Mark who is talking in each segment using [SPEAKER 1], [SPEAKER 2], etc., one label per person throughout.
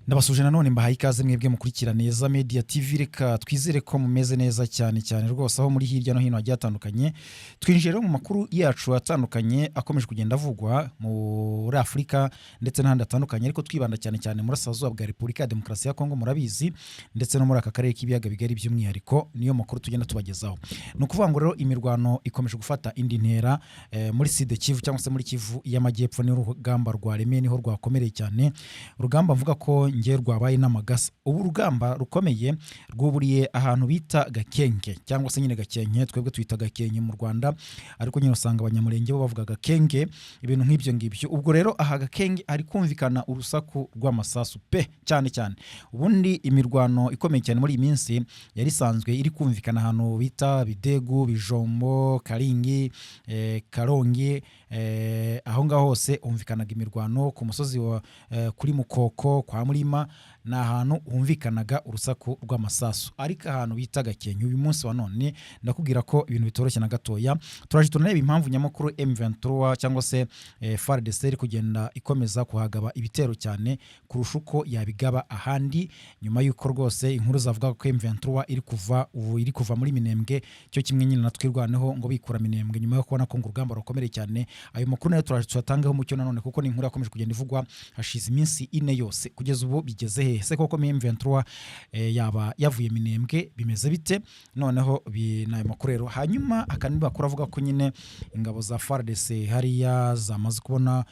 [SPEAKER 1] Ndabasuje nanone, mbahaye ikaze mwebwe mukurikira Neza Media TV. Reka twizere ko mumeze neza cyane cyane rwose aho muri hirya no hino hagiye hatandukanye. Twinjiye rero mu makuru yacu atandukanye akomeje kugenda avugwa muri Afurika ndetse n'ahandi hatandukanye, ariko twibanda cyane cyane muri Burasirazuba bwa Repubulika ya Demokarasi ya Kongo, murabizi, ndetse no muri aka karere k'Ibiyaga Bigari by'umwihariko, niyo makuru tugenda tubagezaho. Ni ukuvuga ngo rero imirwano ikomeje gufata indi ntera muri Sud Kivu cyangwa se muri Kivu y'Amajyepfo. Niho urugamba rwaremeye, niho rwakomereye cyane. Urugamba mvuga ko nge rwabaye n'amagasa. Ubu urugamba rukomeye rwuburiye ahantu bita Gakenke cyangwa se nyine Gakenke, twebwe twita Gakenke mu Rwanda, ariko nyine usanga Abanyamurenge bo bavuga Gakenge, ibintu nk'ibyo ngibyo. Ubwo rero aha Gakenge hari kumvikana urusaku rw'amasasu pe, cyane cyane. Ubundi imirwano ikomeye cyane muri iyi minsi yari isanzwe iri kumvikana ahantu bita Bidegu, Bijombo, Karingi, Karongi, aho ngaho hose humvikanaga imirwano ku musozi wa kuri Mukoko kwa Murima, ni ahantu humvikanaga urusaku rw'amasasu. Ariko ahantu bita Gakenke uyu munsi wa none ndakubwira ko ibintu bitoroshye na gatoya. Turaje tunareba impamvu nyamukuru M23 cyangwa se FARDC iri kugenda ikomeza kuhagaba ibitero cyane kurusha uko yabigaba ahandi, nyuma y'uko rwose inkuru zavuga ko M23 iri kuva ubu iri kuva muri Minembwe, cyo kimwe nyine na Twirwaneho ngo bikura Minembwe nyuma yo kubona ko ngo urugamba rukomereye cyane. Ayo makuru nayo turaje tuyatangeho umucyo nanone, kuko ni inkuru yakomeje kugenda ivugwa hashize iminsi 4 yose. Kugeza ubu bigeze hehe se koko? M23 yaba yavuye Minembwe, bimeze bite noneho? Ni ayo makuru rero. Hanyuma akandi makuru avuga ko nyine ingabo za FARDC hariya zamaze kubona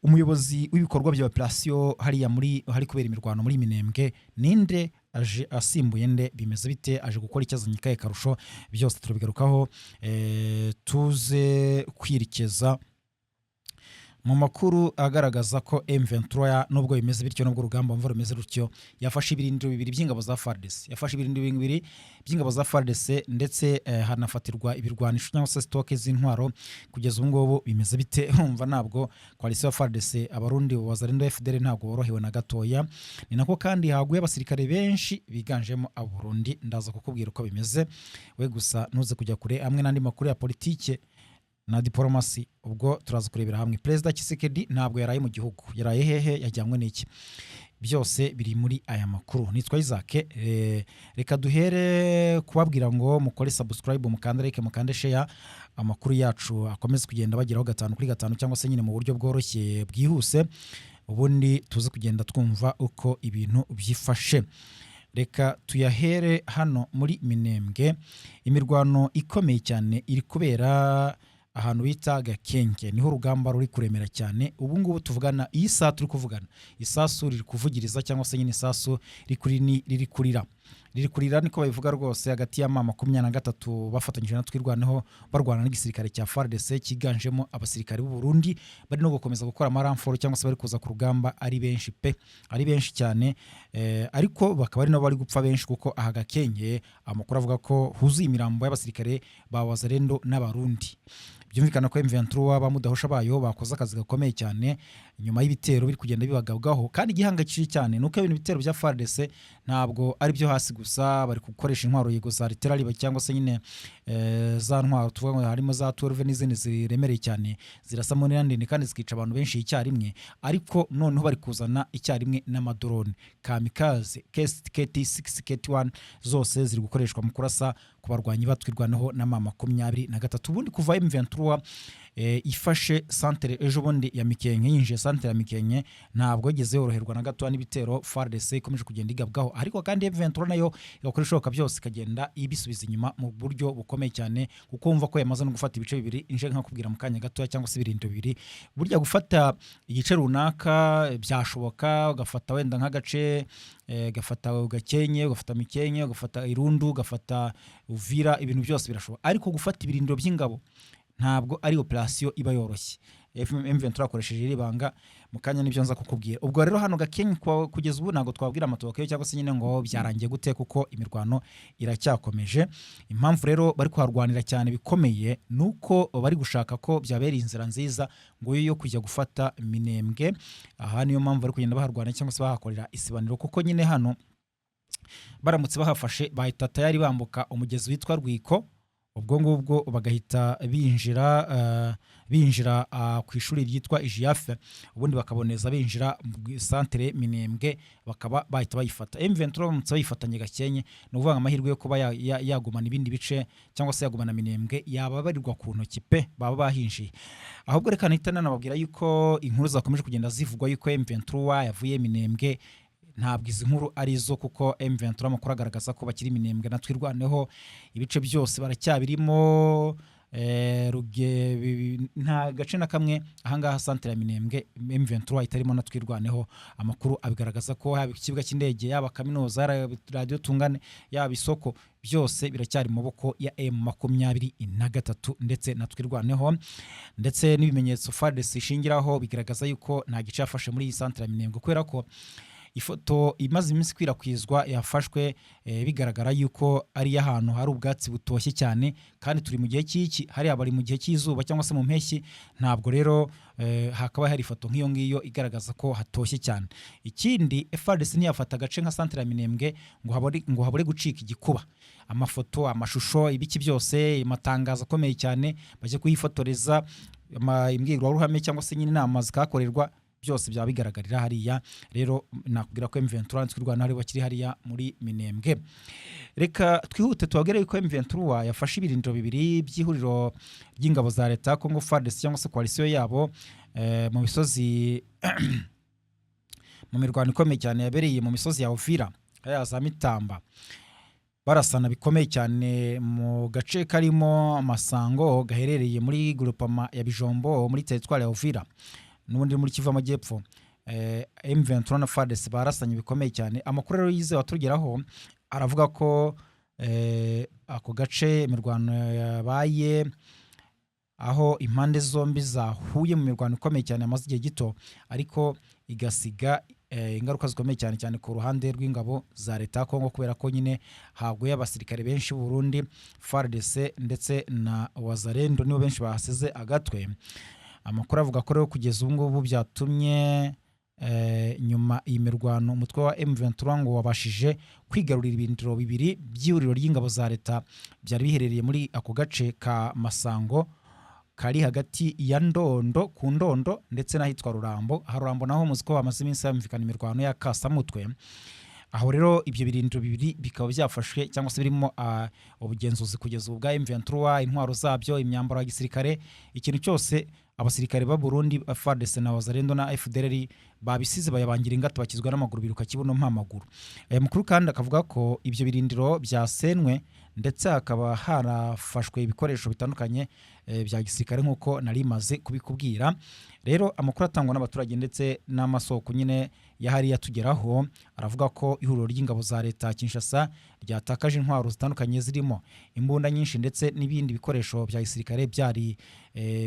[SPEAKER 1] umuyobozi w'ibikorwa bya operasiyo hariya muri hari kubera imirwano muri Minembwe. Ninde aje asimbuye nde? Bimeze bite? Aje gukora icyo? Azanye ikaye karusho? Byose turabigarukaho. Tuze kwerekeza mu makuru agaragaza ko M23, nubwo bimeze bityo, nubwo urugamba mva rumeze rutyo, yafashe ibirindiro bibiri by'ingabo za FARDC, yafashe ibirindiro bibiri by'ingabo za FARDC, ndetse hanafatirwa ibirwanisho cyangwa se stock z'intwaro. Kugeza ubu ngubu bimeze bite? Urumva ntabwo coalition ya FARDC, Abarundi, Wazalendo, FDLR ntabwo borohewe na gatoya. Ni nako kandi haguye abasirikare benshi biganjemo Abarundi. Ndaza kukubwira uko bimeze, we gusa ntuze kujya kure, hamwe n'andi makuru ya politike na diporomasi. Ubwo turaza kurebera hamwe Perezida Tshisekedi ntabwo yaraye mu gihugu, yaraye hehe, yajyanywe n'iki? Byose biri muri aya makuru. Nitwa Isaac. Reka duhere kubabwira ngo mukore subscribe, mukande like, mukande share, amakuru yacu akomeze kugenda bageraho gatanu kuri gatanu, cyangwa se nyine mu buryo bworoshye bwihuse, ubundi tuze kugenda twumva uko ibintu byifashe. Reka tuyahere hano muri Minembwe. Imirwano ikomeye cyane iri kubera ahantu bita Gakenke, niho urugamba ruri kuremera cyane ubu ngubu tuvugana. Iyi saha turi kuvugana isasu riri kuvugiriza, cyangwa se nyine isasu riri kurira, riri kurira niko babivuga rwose, hagati ya M23 bafatanyije na Twirwaneho barwana n'igisirikare cya FARDC cyiganjemo abasirikare b'u Burundi bari no gukomeza gukora amaramforo, cyangwa se bari kuza ku rugamba ari benshi pe, ari benshi cyane, ariko bakaba ari nabo bari gupfa benshi, kuko aha Gakenke amakuru avuga ko huzuye imirambo y'abasirikare ba Wazalendo n'Abarundi. Byumvikana ko M23 ba mudahusha bayo bakoze akazi gakomeye cyane nyuma y'ibitero biri kugenda bibagabwaho. Kandi igihangayikishije cyane nuko ibintu bitero bya FARDC ntabwo ari byo hasi gusa, bari gukoresha intwaro yego za artillery, cyangwa se nyine za ntwaro tuvuga ngo harimo za 12 n'izindi ziremereye cyane zirasa mu ntera ndende kandi zikica abantu benshi icyarimwe, ariko noneho bari kuzana icyarimwe n'amadrone kamikaze KT6, KT1, zose ziri gukoreshwa mu kurasa ku barwanyi batwirwanaho na M23. Ubundi kuva M23 ifashe santere ejo bundi ya Mikenke, yinjiye santere ya Mikenke, ntabwo yigeze yoroherwa na gato n'ibitero FARDC ikomeje kugenda igabwaho, ariko kandi M23 nayo igakora ishoboka byose ikagenda ibisubiza inyuma mu buryo bukomeye cyane, kuko wumva ko yamaze no gufata ibice bibiri inje nkakubwira mu kanya gatoya, cyangwa se ibirindiro bibiri. Burya gufata igice runaka byashoboka, ugafata wenda nk'agace, gafata Gakenke, ugafata Mikenke, ugafata Irundu, ugafata Uvira, ibintu byose birashoboka, ariko gufata ibirindiro by'ingabo ntabwo ari operasiyo iba yoroshye. M23 akoresheje iri banga mu kanya nibyo nza kukubwira. Ubwo rero hano Gakenke kugeza ubu ntabwo twabwira amatokeo cyangwa se nyine ngo byarangiye gute, kuko imirwano iracyakomeje. Impamvu rero bari kuharwanira cyane bikomeye nuko bari gushaka ko byabera inzira nziza ngo yo kujya gufata Minembwe. Aha niyo mpamvu bari kugenda baharwana cyangwa se bahakorera isibaniro, kuko nyine hano baramutse bahafashe bahita tayari bambuka umugezi witwa Rwiko. Ubwo ngubwo bagahita binjira ku ishuri ryitwa Ijiyafe, ubundi bakaboneza binjira mu santere Minembwe, bakaba bahita bayifata. M23 baramutse bayifatanye Gakenke, ni ukuvuga ngo amahirwe yo kuba yagumana ibindi bice cyangwa se yagumana Minembwe yaba barirwa ku ntoki pe, baba bahinjiye. Ahubwo reka nahita nanababwira yuko inkuru zakomeje kugenda zivugwa yuko M23 yavuye Minembwe, ntabwo izi nkuru ari zo, kuko M23 amakuru agaragaza ko bakiri Minembwe na Twirwaneho, ibice byose baracyabirimo. Nta gace na kamwe ahangaha santere ya Minembwe M23 itarimo na Twirwaneho. Amakuru abigaragaza ko haba ikibuga cy'indege, yaba kaminuza, yaba radiyo Tungane, yaba isoko, byose biracyari mu maboko ya M23 ndetse na Twirwaneho. Ndetse n'ibimenyetso FARDC ishingiraho bigaragaza yuko nta gice yafashe muri iyi santere ya Minembwe, kubera ko ifoto imaze iminsi ikwirakwizwa yafashwe bigaragara yuko ari iy'ahantu hari ubwatsi butoshye cyane, kandi turi mu gihe cy'iki, hariya bari mu gihe cy'izuba cyangwa se mu mpeshyi. Ntabwo rero hakaba hari ifoto nk'iyo ngiyo igaragaza ko hatoshye cyane. Ikindi, FARDC ntiyafata agace nka santere ya Minembwe ngo habure gucika igikuba. Amafoto, amashusho, ibiki byose, amatangazo akomeye cyane bajya kuyifotoreza, imbwirwaruhame cyangwa se nyine inama zikahakorerwa, byose byaba bigaragarira hariya. Rero nakubwira ko M23 Twirwaneho ari bakiri hariya muri Minembwe. Reka twihute tubabwire yuko M23 yafashe ibirindiro bibiri by'ihuriro ry'ingabo za leta ya Congo FARDC cyangwa se coalition yabo mu misozi, mu mirwano ikomeye cyane yabereye mu misozi ya Uvira, hariya za Mitamba, barasana bikomeye cyane mu gace karimo Masango, gaherereye muri groupement ya Bijombo, muri teritwari ya Uvira, n'ubundi muri Kivu Amajyepfo. M23 na FARDC barasanye bikomeye cyane. Amakuru rero yizewe atugeraho aravuga ko ako gace imirwano yabaye, aho impande zombi zahuye mu mirwano ikomeye cyane yamaze igihe gito, ariko igasiga ingaruka zikomeye cyane cyane ku ruhande rw'ingabo za leta ya Kongo, kubera ko nyine haguye abasirikare benshi b'u Burundi. FARDC ndetse na Wazalendo nibo benshi bahasize agatwe. Amakuru avuga ko rero kugeza ubu ngubu byatumye nyuma iyi mirwano umutwe wa M23 ngo wabashije kwigarurira ibirindiro bibiri by'ihuriro ry'ingabo za leta byari biherereye muri ako gace ka Masango, kari hagati ya Ndondo, ku Ndondo ndetse n'ahitwa Rurambo. Aha Rurambo naho muzi ko bamaze iminsi bumvikana imirwano ya kasamutwe. Aho rero ibyo birindiro bibiri bikaba byafashwe cyangwa se birimo ubugenzuzi kugeza ubu bwa M23, intwaro zabyo, imyambaro ya gisirikare, ikintu cyose abasirikare ba Burundi, FARDC na Wazalendo na FDLR babisize, bayabangira ingata, bakizwa n'amaguru, biruka kibuno mpamaguru. Aya makuru kandi akavuga ko ibyo birindiro byasenwe, ndetse hakaba harafashwe ibikoresho bitandukanye bya gisirikare nk'uko nari maze kubikubwira. Rero amakuru atangwa n'abaturage ndetse n'amasoko nyine yahari yatugeraho aravuga ko ihuriro ry'ingabo za leta Kinshasa ryatakaje intwaro zitandukanye, zirimo imbunda nyinshi ndetse n'ibindi bikoresho bya gisirikare byari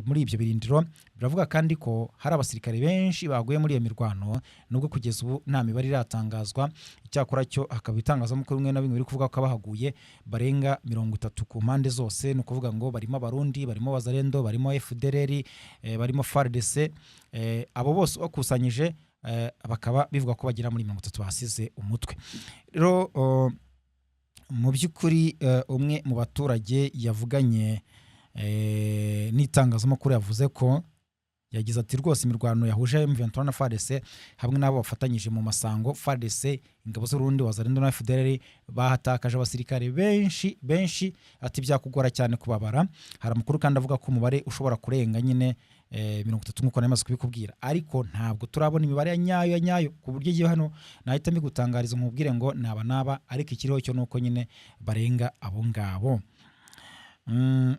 [SPEAKER 1] muri ibyo birindiro. Biravuga kandi ko hari abasirikare benshi baguye muri iyo mirwano, nubwo kugeza ubu nta mibare iratangazwa. Icyakora cyo hakaba itangazamakuru bimwe na bimwe biri kuvuga ko abahaguye barenga 30 ku mpande zose. Ni ukuvuga ngo barimo Abarundi, barimo Wazalendo, barimo FDLR, barimo FARDC. Abo bose bakusanyije bakaba bivuga ko bagera muri 30 basize umutwe. Rero mu by'ukuri umwe mu baturage yavuganye n'itangazamakuru yavuze ko, yagize ati: "Rwose imirwano yahuje M23 na FARDC hamwe n'abo bafatanyije mu Masango, FARDC, ingabo z'Urundi, Wazalendo na FDLR, bahatakaje abasirikare benshi benshi." Ati: "Byakugora cyane kubabara." Hari amakuru kandi avuga ko umubare ushobora kurenga nyine 30 nk'uko namaze kubikubwira, ariko ntabwo turabona imibare ya nyayo ya nyayo ku buryo igiye hano nahita mbigutangariza nkubwire ngo naba naba, ariko ikiriho cyo nuko nyine barenga abo ngabo.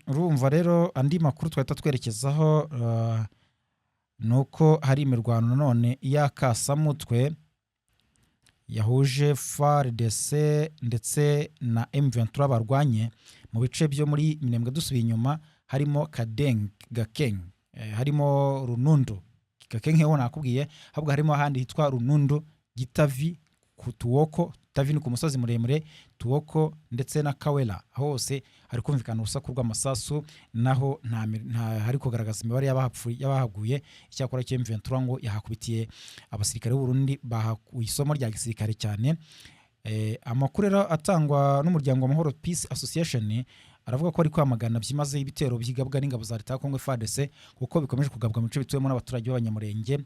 [SPEAKER 1] Urumva rero andi makuru twahita twerekezaho ni uko hari imirwano nanone y'akasamutwe yahuje FARDC ndetse na M23 barwanye mu bice byo muri Minembwe. Dusubiye inyuma, harimo Kadeng Gakeng, harimo Runundu. Gakenke ho nakubwiye, ahubwo harimo ahandi hitwa Runundu, Gitavi, ku Tuwoko. Tavi ni ku musozi muremure Tuwoko, ndetse na Kawela. Aho hose hari kumvikana urusaku rw'amasasu, naho nta hari kugaragaza imibare y'abahapfuye, y'abahaguye. Icyakora cyo M23 ngo yahakubitiye abasirikare b'u Burundi, bahakuye isomo rya gisirikare cyane. Amakuru rero atangwa n'umuryango Amahoro Peace Association aravuga ko Aravuga ko ari kwamagana byimazeyo ibitero byigabwa n'ingabo za leta ya Kongo FARDC, kuko bikomeje kugabwa mu bice bituwemo n'abaturage b'Abanyamurenge,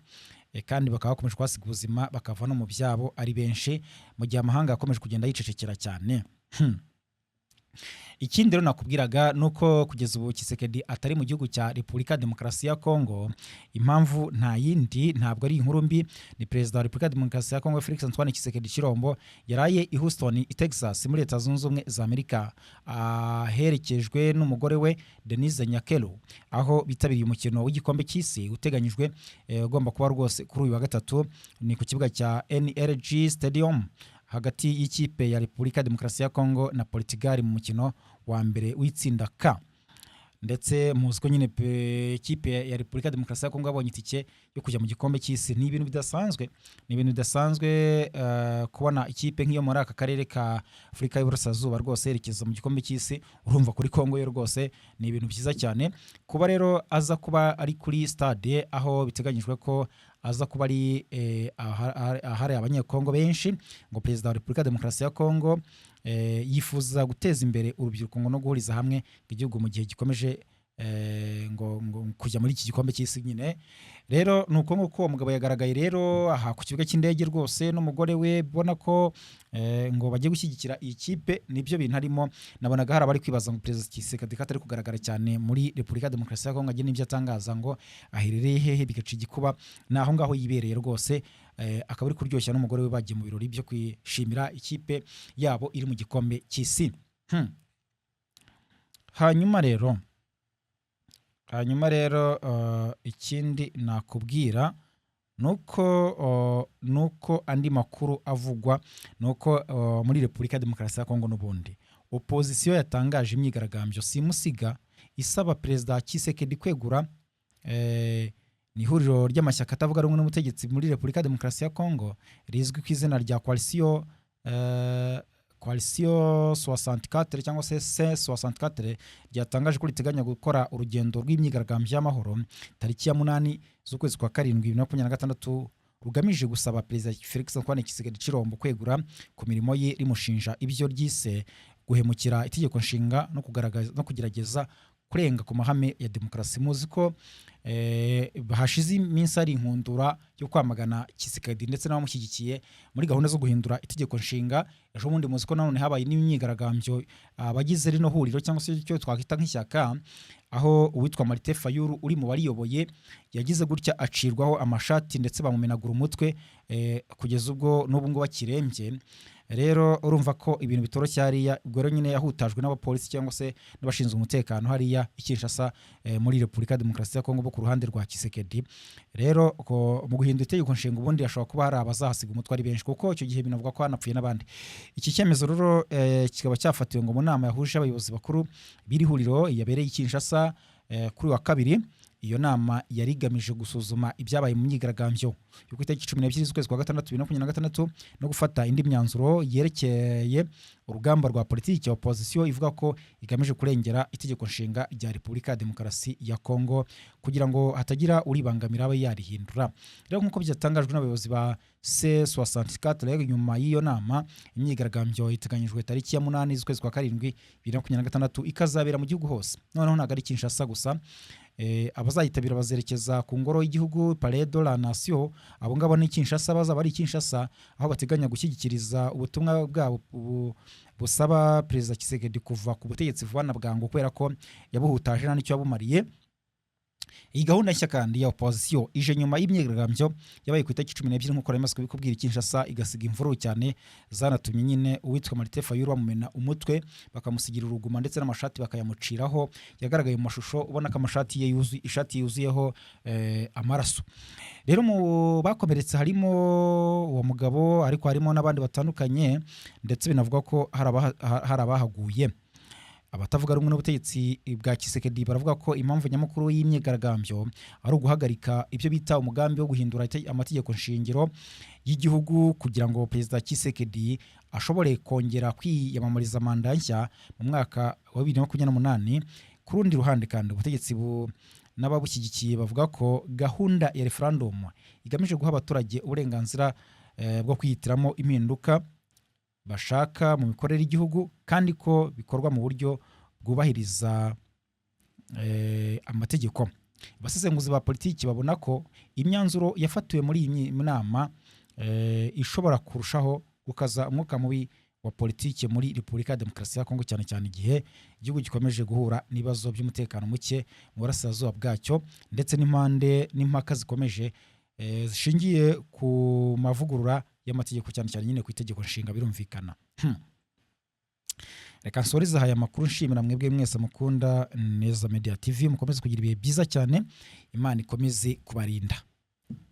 [SPEAKER 1] kandi bakaba bakomeje kuhasiga ubuzima, bakava no mu byabo ari benshi, mu gihe amahanga yakomeje kugenda yicecekera cyane. Ikindi rero nakubwiraga ni uko kugeza ubu Tshisekedi atari mu gihugu cya Repubulika Demokarasi ya Kongo. Impamvu nta yindi, ntabwo ari inkuru mbi, ni Perezida wa Repubulika Demokarasi ya Kongo Felix Antoine Tshisekedi Tshilombo yaraye i Houston i Texas muri Leta Zunze Ubumwe za Amerika, aherekejwe n'umugore we Denise Nyakeru, aho bitabiriye umukino w'igikombe cy'isi uteganyijwe, ugomba kuba rwose kuri uyu wa gatatu, ni ku kibuga cya NRG Stadium, hagati y'ikipe ya Repubulika Demokarasi ya Kongo na Portugal mu mukino wa mbere w'itsinda K. Ndetse muzi ko nyine ikipe ya Repubulika Demokarasi ya Kongo yabonye itike yo kujya mu gikombe cy'isi. Ni ibintu bidasanzwe, ni ibintu bidasanzwe kubona ikipe nk'iyo muri aka karere ka Afurika y'Uburasirazuba rwose yerekeza mu gikombe cy'isi. Urumva kuri Kongo yo rwose ni ibintu byiza cyane. Kuba rero aza kuba ari kuri stade, aho biteganyijwe ko aza kuba ari ahari Abanyekongo benshi, ngo Perezida wa Repubulika Demokarasi ya Kongo yifuza guteza imbere urubyiruko ngo no guhuriza hamwe igihugu mu gihe gikomeje ngo kujya muri iki gikombe cy'isi nyine. Rero ni uko nguko uwo mugabo yagaragaye rero aha ku kibuga cy'indege rwose n'umugore we, ubona ko ngo bagiye gushyigikira iyi kipe. Nibyo bintu arimo. Nabonaga hari abari kwibaza ngo Perezida Tshisekedi ko atari kugaragara cyane muri Repubulika Demokarasi ya Kongo, agira n'ibyo atangaza, ngo aherereye hehe, bigaca igikuba. Ni aho ngaho yibereye rwose, akaba ari kuryoshya n'umugore we, bagiye mu birori byo kwishimira ikipe yabo iri mu gikombe cy'isi. Hanyuma rero ikindi nakubwira nuko andi makuru avugwa nuko muri Repubulika ya Demokarasi ya Kongo n'ubundi opozisiyo yatangaje imyigaragambyo simusiga isaba Perezida Tshisekedi kwegura. Ni ihuriro ry'amashyaka atavuga rumwe n'ubutegetsi muri Repubulika ya Demokarasi ya Kongo rizwi ku izina rya Coalition 64 cyangwa se C64, ryatangaje ko riteganya gukora urugendo rw'imyigaragambyo y'amahoro tariki ya 8 z'ukwezi kwa karindwi 2026, rugamije gusaba Perezida Felix Antoine Tshisekedi Tshilombo kwegura ku mirimo ye, rimushinja ibyo ryise guhemukira itegeko nshinga no kugaragaza no kugerageza kurenga ku mahame ya demokarasi. Muzi ko hashize iminsi hari inkundura yo kwamagana Tshisekedi ndetse n'abamushyigikiye muri gahunda zo guhindura itegeko nshinga. Ejo bundi muzi ko nanone habaye n'imyigaragambyo, abagize rino huriro cyangwa se icyo twakwita nk'ishyaka, aho uwitwa Martin Fayulu uri mu bariyoboye yagize gutya acirwaho amashati ndetse bamumenagura umutwe, kugeza ubwo n'ubu ngubu akirembye. Rero urumva ko ibintu bitoroshye hariya. Ubwo rero nyine yahutajwe n'abapolisi cyangwa se n'abashinzwe umutekano hariya i Kinshasa, muri Repubulika ya Demokarasi ya Kongo, bo ku ruhande rwa Tshisekedi. Rero mu guhindura itegeko nshinga ubundi hashobora kuba hari abazahasiga umutwe ari benshi, kuko icyo gihe binavuga ko hanapfuye n'abandi. Iki cyemezo rero kikaba cyafatiwe ngo mu nama yahuje abayobozi bakuru b'iri huriro yabereye i Kinshasa kuri wa kabiri. Iyo nama yari igamije gusuzuma ibyabaye mu myigaragambyo yo ku itariki 12 z'ukwezi kwa gatandatu 2026 no gufata indi myanzuro yerekeye urugamba rwa politiki ya opozisiyo ivuga ko igamije kurengera itegeko nshinga rya Repubulika ya Demokarasi ya Kongo kugira ngo hatagira uribangamira abe yarihindura. Rero nk'uko byatangajwe n'abayobozi ba C64 nyuma y'iyo nama, imyigaragambyo iteganyijwe tariki ya 8 z'ukwezi kwa karindwi 2026, ikazabera mu gihugu hose. Noneho ntabwo ari Kinshasa gusa. Abazayitabira bazerekeza ku ngoro y'igihugu, Palais de la Nation. Abo ngabo ni Kinshasa, bazaba ari Kinshasa, aho bateganya gushyigikiriza ubutumwa bwabo busaba Perezida Tshisekedi kuva ku butegetsi vuba na bwangu, kubera ko yabuhutaje nta n'icyo yabumariye. Iyi gahunda nshya kandi ya opozisiyo ije nyuma y'imyigaragambyo yabaye ku itariki 12, nk'uko nari maze kubikubwira, i Kinshasa, igasiga imvururu cyane zanatumye nyine uwitwa Martin Fayulu bamumena umutwe, bakamusigira uruguma ndetse n'amashati bakayamuciraho. Yagaragaye mu mashusho ubona ko amashati ye yuzuye, ishati yuzuyeho amaraso. Rero mu bakomeretse harimo uwo mugabo, ariko harimo n'abandi batandukanye, ndetse binavuga ko hari abahaguye. Abatavuga rumwe n'ubutegetsi bwa Tshisekedi baravuga ko impamvu nyamukuru y'imyigaragambyo ari uguhagarika ibyo bita umugambi wo guhindura amategeko nshingiro y'igihugu kugira ngo Perezida Tshisekedi ashobore kongera kwiyamamariza manda nshya mu mwaka wa 2028. Ku rundi ruhande kandi, ubutegetsi n'ababushyigikiye bavuga ko gahunda ya referendum igamije guha abaturage uburenganzira bwo kwihitiramo impinduka bashaka mu mikorere y'igihugu, kandi ko bikorwa mu buryo bwubahiriza amategeko. Abasesenguzi ba politiki babona ko imyanzuro yafatiwe muri iyi nama ishobora kurushaho gukaza umwuka mubi wa politiki muri Repubulika ya Demokarasi ya Kongo, cyane cyane igihe igihugu gikomeje guhura n'ibibazo by'umutekano muke mu burasirazuba bwacyo, ndetse n'impande n'impaka zikomeje zishingiye ku mavugurura y'amategeko, cyane cyane nyine ku itegeko nshinga, birumvikana. Reka nsoreze aya makuru nshimira mwebwe mwese mukunda Neza Media TV. Mukomeze kugira ibihe byiza cyane, Imana ikomeze kubarinda.